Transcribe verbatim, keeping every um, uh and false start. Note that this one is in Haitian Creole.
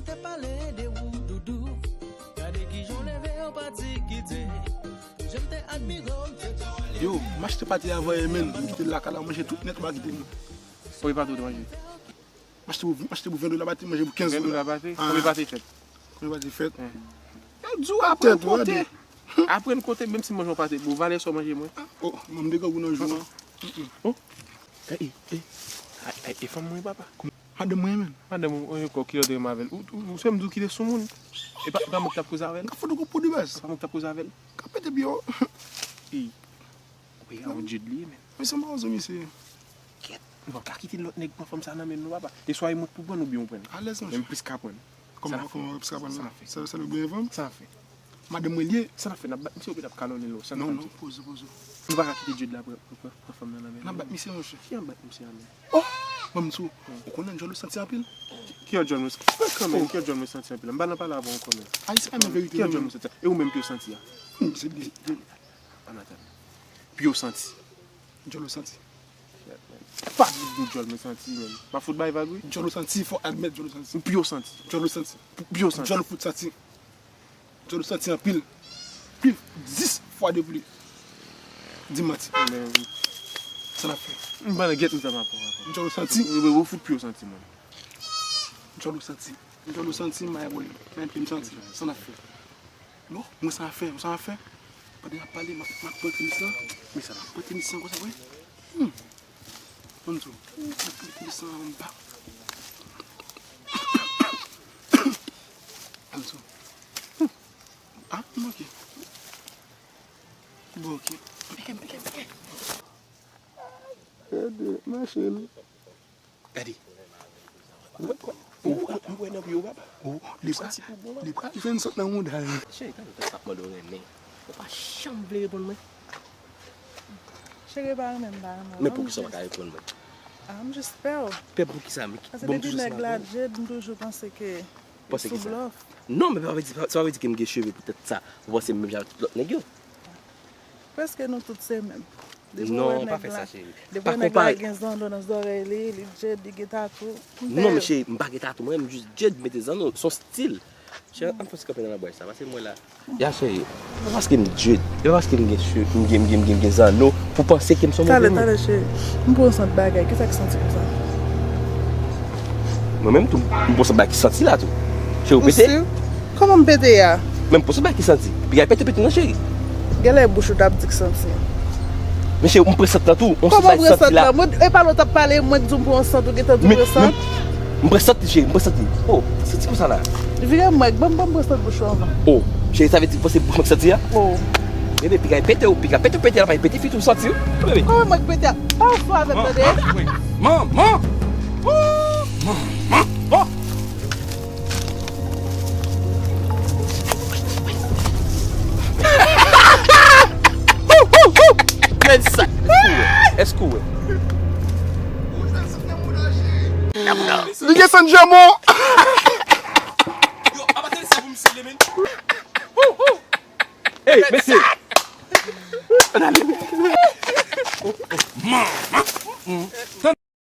Te pale de ou, doudou. Gade kijan w leve, yon pati kite. Jan m te admire w, m te tande. Yo, m achte pate a voye, menn. M kite l lakay la, manje tout nèt, m pa kite l. Konbyen pate w te manje? M achte pou, m achte pou ven dola pate, m manje pou kenz dola. Ven dola pate? Ah. Konbyen pate fèt? Konbyen pate fèt? Eh. Yo di w apre tèt, w konte. Apre n konte, menm si m manje yon pate, bon, valè sa w manje mwen. Oh, m de grangou nan jou an. Oh. Eh, eh, eh. Ay, ay, e fanm mwen, papa. Madanm mwen menm. Madanm ou, ou ankò ki lòt te renmen avè l? Ou, ou, ou se m di w ki te sou moun. E pa, e pa mwen ki t ap koze avè l? Ka fout ou kou pou de baz. E pa mwen ki t ap koze avè l? Ka pete pye w. Ey. Wi, a yon Jude li ye, men. Men se mawozo misye. Kèt. Nou p ap ka kite lòt nèg pran fanm sa nan men nou, papa. E swa e mwen k pou pran l oubyen ou pran l. Alèz, monchè. Men m plis ka pran l. Kòman, kòman w ap sa pran? Sa n ap fè? Sa, sa nou gen fanm? Sa n ap fè? Madanm mwen l ye? Sa n ap fè? N ap bat misye oubyen n ap kalonnen l? Non, non, poze, poze. Nou pa ka kite Jude la pran, pran, pran fanm nan nan men nou. N ap bat misye, monchè. Ki an bat misye a menm? Oh! Ban m di w, ou konnen djòl ou santi anpil? Ki, ki djòl mwen santi? Kanmenm, ki djòl mwen santi anpil? M pa nan pale avè w ankò menm. Ayisyen pa nan verite. Ki djòl mwen santi? E ou menm ki w santi a? Hmm, se li. Ann atann. Pye w santi. Djòl ou santi. Pa di m djòl mwen santi, menm. M ap fout bay vag, wi. Djòl ou santi, fò admèt djòl ou santi. Pye w santi. Djòl ou santi. Pye w santi. Djòl ou fout santi. Djòl ou santi anpil. Plis dis fwa de plis. Di m manti. Men, sa n ap fè? M pa nan gèt misye papa. Djòl ou santi. Ou, ou, ou fout pye w santi, mwen. Djòl ou santi. Djòl ou santi, m ay boule. Men pye m santi. Sa n ap fè? Non, mwen sa n ap fè, mwen sa n ap fè. Pandan y ap pale, m ap, m ap pran tenis lan. Men sa n ap pran tenis lan konsa, wi. Hmm. Ann sou. Mwen te di sa anba. Ann sou. Ah, m manke. Bon, ok. Pike m, pike m, pike m. Gade, mache l. Gade. Ou wè, ou wè, ou wè nan pye w, papa? Ou li pral, li pral fè n sot nan mouda l. Cheri, tande tèt sa ap mande w renmen. Ou pa janm vle reponn mwen. Cheri, pa renmen m, pa renmen w. Men poukisa w pa ka reponn mwen? Ah, m jis pè w. Pè poukisa? Paske depi nèg la Jade, m toujou panse ke li sou blòf. Non, men sa pa vle di, sa pa vle di ke m gen cheve poutèt sa. Ou panse m menm jan avèk tout lòt nèg yo? Prèske nou tout se menm. Depi w wè nèg la, depi w wè nèg la gen zanno nan zòrèy li, li Jade, li gen tatou. Non, men cheri, m pa gen tatou, mwen, m jis Jade mete zanno, s on stil. Cheri, ann fè ti kanpe nan lanbway sa, pase mwen la. Ya, cheri, e pa paske m Jade, e pa paske m gen che-, m gen, m gen, m gen, m gen zanno pou panse ke m s on move moun. Talè, talè, cheri, m pou yon sant bagay, kisa ki santi konsa? Mwen menm tou, m pou yon sant bagay ki santi la tou. Cheri, ou pete? Kòman m pete a? Men m pou santi bagay ki santi. Piga pete, pete non, cheri. Genlè bouch ou t ap di k santi. Men cheri, m pran sant lan tou. Yon sant bagay ki santi la. Kòman pran sant lan? Mwen, e pa lè w t ap pale, mwen t di w m pran yon sant, ou gentan di w pran sant? M pran sant li, cheri, m pran sant li. Oh, santi konsa la. Vire m wè, ban m, ban m pran sant bouch ou anvan. Oh, cheri, sa vle di w panse bouch mwen k santi a? Oh. Bebe, piga pete ou, piga pete, pete la, pa pete fi tou santi ou. Bebe. Kòman mwen k pete a? Pa w fou avè m, tande? Manman! Oh! Manman! Oh! Gad sa. Èske w wè? Èske w wè? Li gen sant jamon. Ey, mesye. Ann ale.